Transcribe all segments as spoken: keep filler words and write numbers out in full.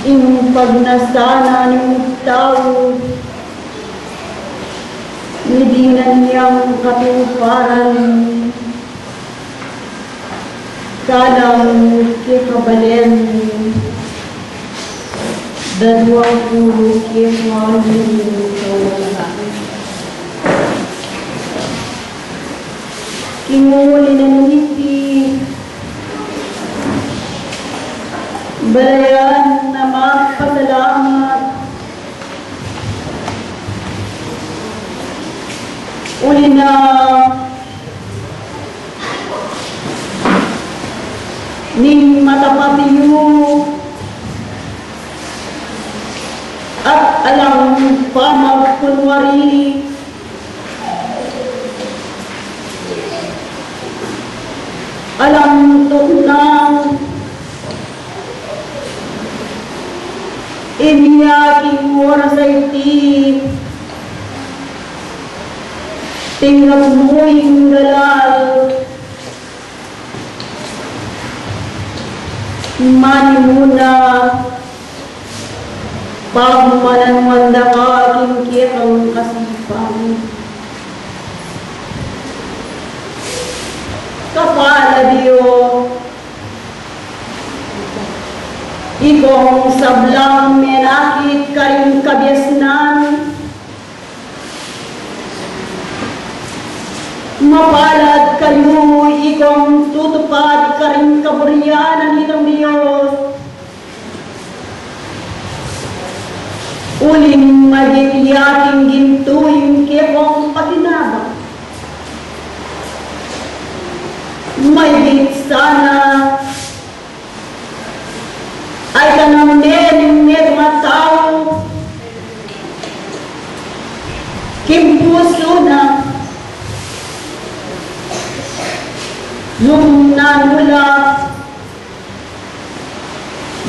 Ing pagnasan ning tau, dinan yang katuparan, kalang kekabalen, dadwang pulu kekong King uli na niti, balayan na magpasalamat. Uli na ning matapat yu at alang pamagkunwari, alang tuknang inya king oras a iti, tinggap mu ing galal manimuna, pagmananuan da ka king kekang kasipan. Kapalad yu, ikong sablang menakit karing kabiasnan. Mapalad kayu, ikong tutupad karing kaburian na nitang Dios. Uling magit ya king gintu ing kekong pakinabang. Maigit sana ay tanam ne ning metung a tau king pusu na, nung nanula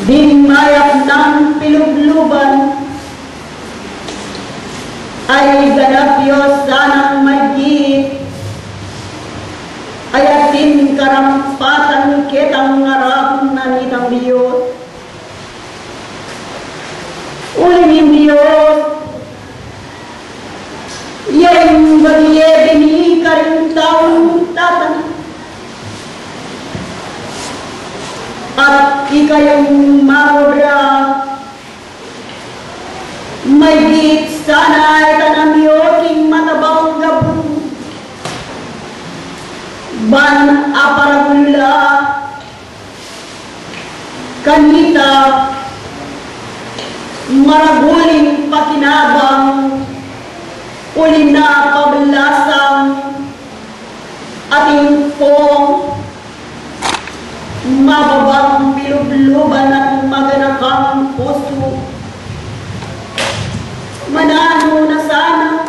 ding mayap nang pilubluban, ay ganap yu sanang maigit, ay atin karampatan ketang ngarap na nitang Dios. Uling ing Dios, ya ing bage bini karing taung tatan, at ikayung mangobra, maigit sana itanam yu king matabang gabun, ban aparagul la kanita maragul ing pakinabang, uli na pablasang atin pong mababang pilubluban at maganakang pusu. Mananu na sana,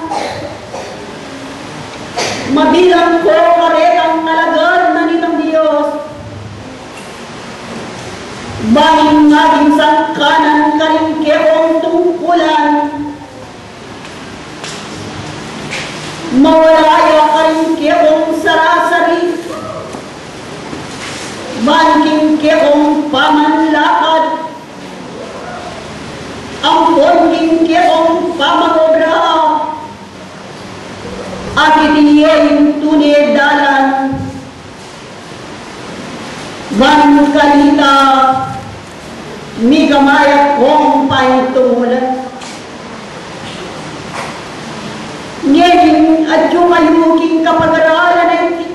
mabilang ko karetang alagad na nitang Dios, ban maging sangkanan karing kekong tungkulan, mawala ya karing kekong sarasari, ban king kekong pamanlakad ampon king kekong pamangobra, akit ye ing tune dalan, ban kanita mikamayap kong paintumulan. Ngening atyu kayu king kapagaralan a iti,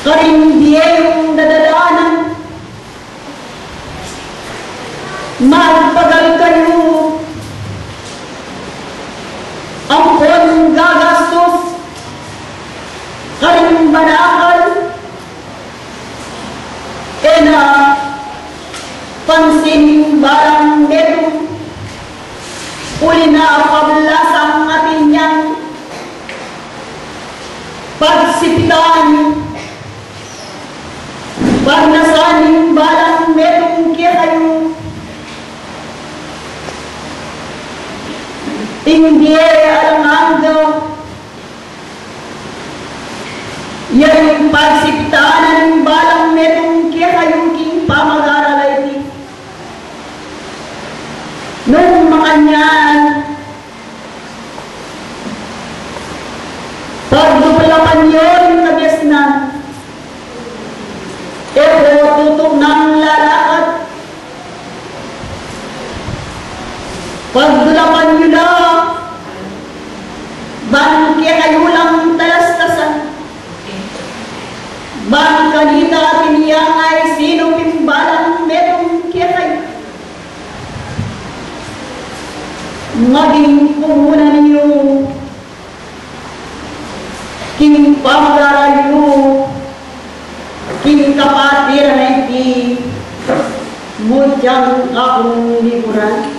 karing bie yung dadalanan, magpagal kayu ampon gagastus karing banakal, e na pansin ing balang metung, uli na pablasang atin yang pagsipitan, pagnasan ning balang metung kekayu. Ing bie alang angga, ya ing pagsipitan ning balang metung kekayu king pamagara Kanita, atin yang ay sinu pin balang metung kekayu, maging pumunan yu king pamagaralu yu king kapatiran a iti, mutyang akung likuran.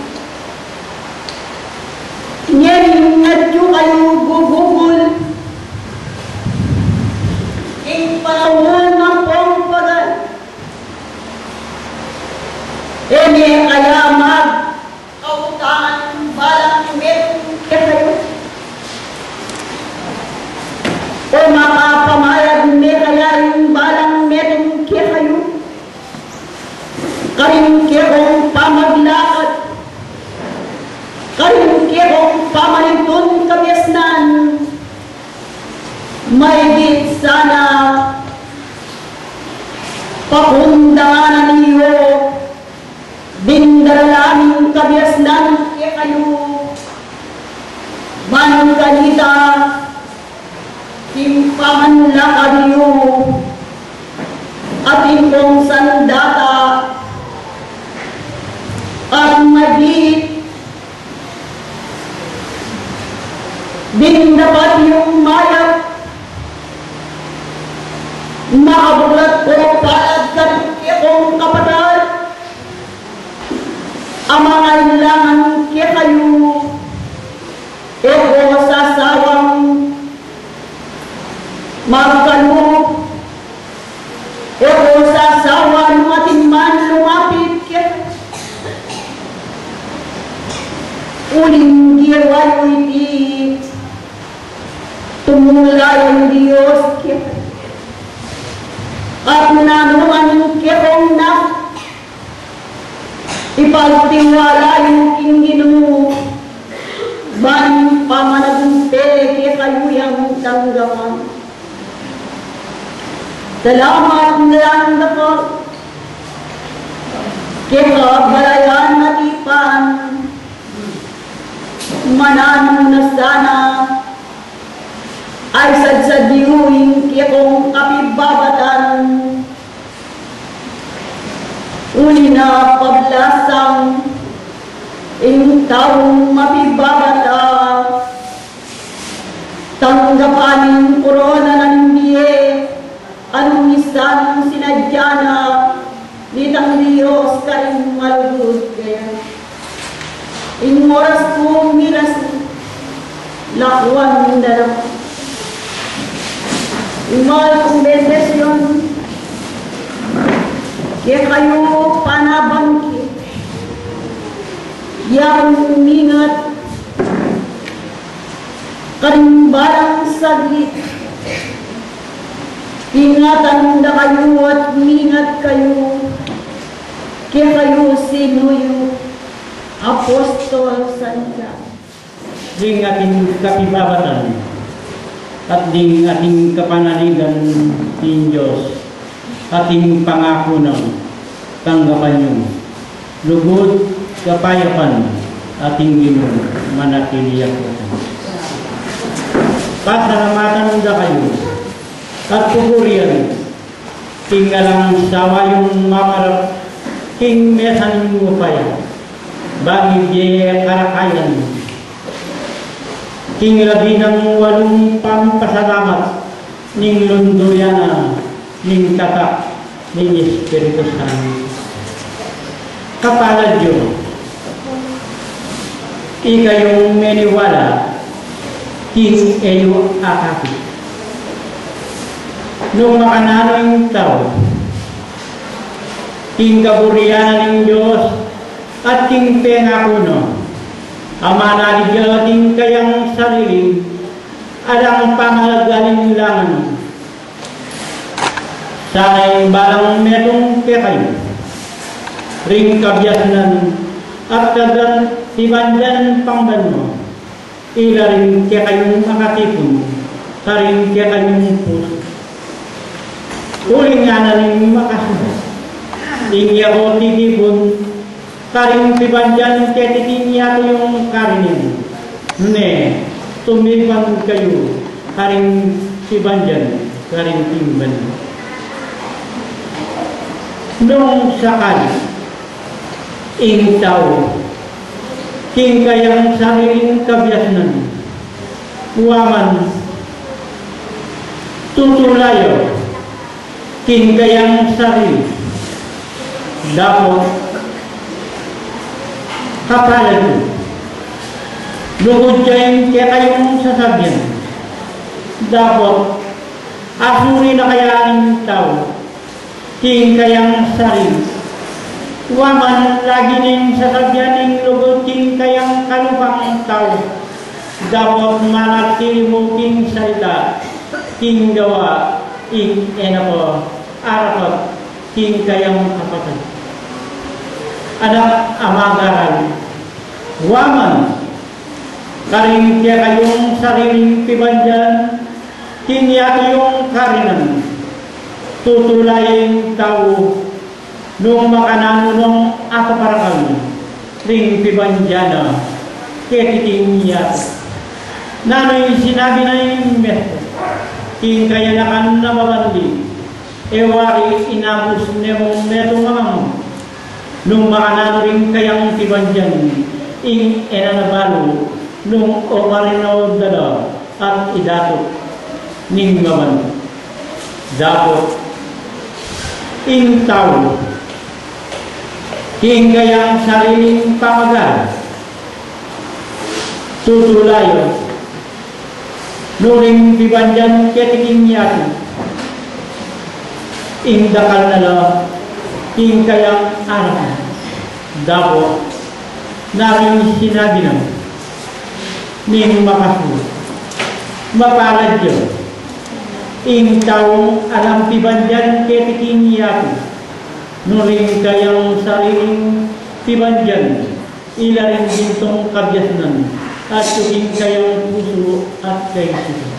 Ngeni ngatyu kayu gugugul king panaun a pamagaralu, e me kaya mag kautangan balang metung kekayu, o makapamayag me kaya ring balang metung kekayu karing kekong pamaglakad, karing kekong pamanintun kabiasnan, maigit sana pakundangan na yu ding daralan ning kabiasnan kekayu, ban kanita king pamanlakad yu atin pong sandata at magit ding dapat yung mayap, makabuklat ko palad karing kekong kapatad a mangailangan kekayu, e ko sasawang magkalub, e ko sasawa nung atin man lumapit kekayu. Uling gewa yu iti, tumula ing Dios kekayu at nanu man ing kekong na ipagtiwala yu king Ginu, ban pamanagumpe kekayu yang tanggapan. Salamat na lang dakal keka balayan a tipan, mananu na sana ay sadsad yu ing kekong kapibabatan. Uli na pablasang ing taung mapibabata, tanggapan ing korona na ning bie, a nung misan sinadya na nitang Dios karing malugud kaya. Ing oras kung miras, lakuan da na. Ing mahal kung bendisyun kekayu, panabang ke, yang mingat karing balang saglit, ingatan da kayu at mingat kayu. Kekayu sinu yu, Apostol Santiago. Ding ating kapibabatan at ding ating kapanaligan ning Dios, ating pangaku nang tanggapan yu. Lugud, kapayapan, ating Ginu manatili ya kekayu. Pasalamatan da kayu at pupurian king alang sawa yung mamarap king mesa ning upaya, bang ibie karakayan king labi nang walung pampasalamat ning lunduyan na ning Tatak ning Espiritu Santo. Kapalad yu, ikayung meniwala king e yu akakit. Nung makananu ing tau king kaburian ning Dios at king pengaku na, a manalig ya king kayang sarili, alang pangalaga ning langan, sana ing balang metung kekayu ring kabiasnan at kapibandian pang banua, ila ring kekayung makatipun karing kekayung pusu. Uling ngana ning makasulat, ing yaku titipun karing pibandian keti king yatu yung karin ini. Ne, tumipan kayu karing pibandian karing timban. Nung sakali ing tau king kayang sariling kabiasnan, wa man, tutula ya king kayang sarili, dapot kapalad yu. Lugud ya ing kekayung sasabian, dapot asuri na kaya ning tau king kayang sarili? Wa man, lagi neng sasabian ing lugud king kayang kalupang tau, dapot manatili mu king salita, king gawa, ing e na pa arapat king kayang kapatad. Anak a magaral, wa man, karing kekayung sariling pibandian, king yatu yung karinan, tutula ya ing tau nung makananu nung akaparakal ring pibandian na keti king yatu. Nanu ing sinabi na ning Mestro king kayanakan a mabandi? E wari inabus ne mung metung amang mu nung makananu ring kayang pibandian, ing e na na balu nung o marinaw da la at idatu ning mabandi? Dapot ing tau king kayang sariling pamagal, tutula ya nung ring pibandian keti king yatu, ing dakal na la ing kayang arapan. Dapot nanu ing sinabi na ning makasulat? Mapalad ya ing taung alang pibandian keti king yatu nung ring kayang sariling pibandian ila ring gintung kabiasnan, at king kayang pusu at kaisipan.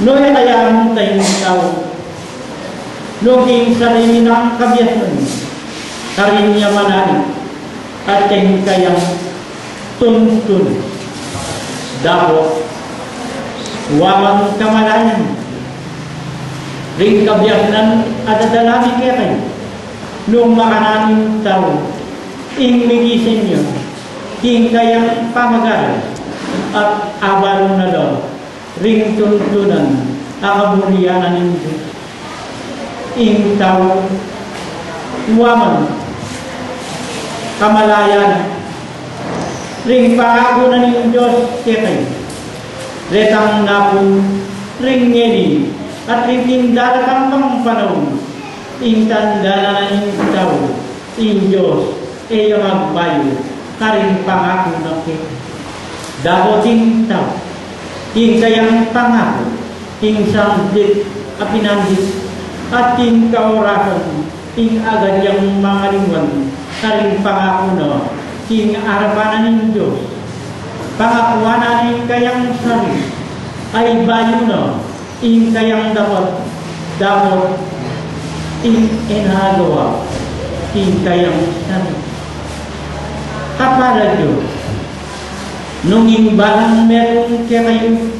Nu ya kaya ing tau nung king sarili nang kabiasnan, karin ya mananu at king kayang tuntun? Dapot wa man, kamalayan ring kabiasnan a dadala mi kekayu nung makananu ing tau, ing migisen ya king kayang pamagal at abalu na la ring tuntunan a kaburian na ning Dios. Ing tau, wa man, kamalayan ring pangaku na ning Dios kekayu retang napun, ring ngeni at ring king daratang pang panaun. Ing tanda na ning tau, ing Dios e ya magbayu karing pangaku na keti. Dapot ing tau, ing kayang pangaku, ing sanglit a pinandit at ing kaurasan, ing agad yang mangalingwan karing pangaku na king arapan na ning Dios. Pangakuan na ning kayang sarili a ibayu na ing kayang dapat, dapot ing e na agawa ing kayang sarili. Kapalad yu nung ing balang metung kekayu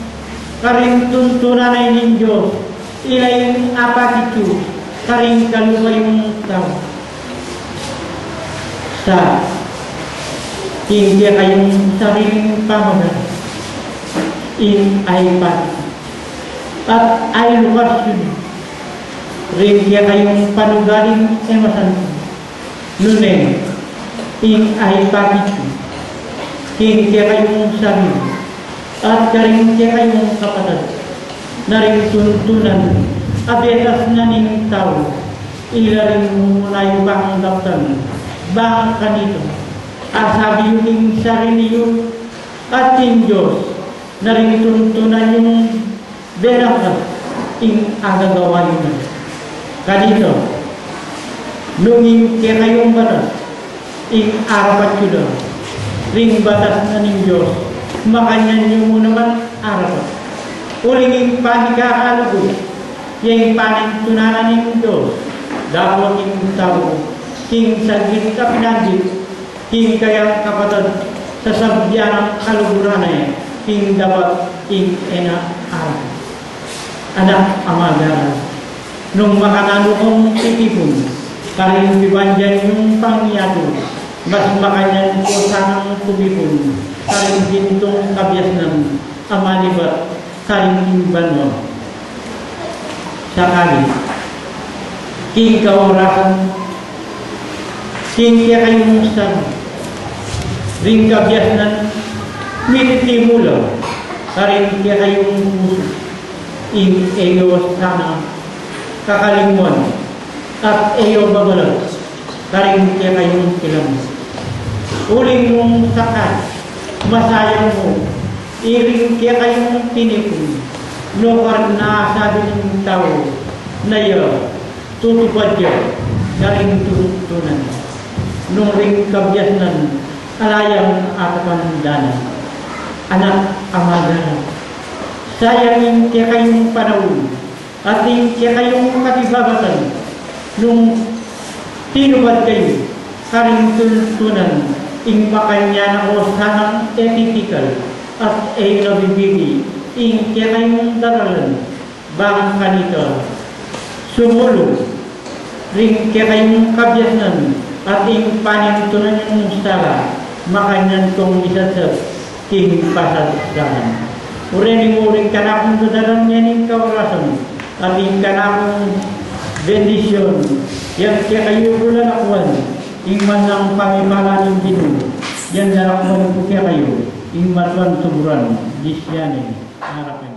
karing tuntunan na ning Dios, ila ing apakit yu karing kalupa yung tau. Sa ing kekayung sariling pamagal, ing aipakit at ailukas yu ring kekayung panugaling e masantu, nune ing aipakit yu king kekayung sarili at karing kekayung kapatad na ring tuntunan a betas na ning tau, ila ring mumuna yu pang daptan. Bang kanita, asabi yu king sarili yu at king Dios na ring tuntunan yung betas na ing agagawa yu na. Kanita, nung ing kekayung batas ing arapat yu na ring batas na ning Dios, makanyan yu mu naman arapat. Uling ing pamikakalugud ya ing panintunan na ning Dios, dapot ing tau king sanglit a pinandit king kayang kapatad, sasabian nang kaluguran na king dapat ing e na arapat. Anak a magaral, Nung makananu kong titipun karing pibandian yung pangyatu, mas makanyan ko sanang tumipun karing gintung kabiasnan a manibat karing king banua. Sakali king kaorasan, king kekayung sala, ring kabiasnan mititimula karing kekayung pusu, ing e yu sana kakalingwan at e yu babalat karing kekayung kilamu. Uling nung sakali masayang mu iring kekayung tinipun, nung karin na sabi ning tau na ya tutupad ya karing tutunan, nung ring kabiasnan ala yang atapan da na. Anak a magara, sayang ing kekayung panaun at ing kekayung katibabatan, nung tinupad kayu karing tutunan, ing makanyan na ko sanang e titikal at e yu na bibili ing kekayung daralan. Bang kanita sumulung ring kekayung kabiasnan at ing panintunan yung sala, makanyan kong isasat king pasagsagan. Urening uring kanakung dadalan ngening kaorasan at ing kanakung bendisyun, yang kekayu ku lalakuan ing manang pamimala ning Ginu, yang lalakuan ku kekayu ing matuan suburan, disyan ne, arapan.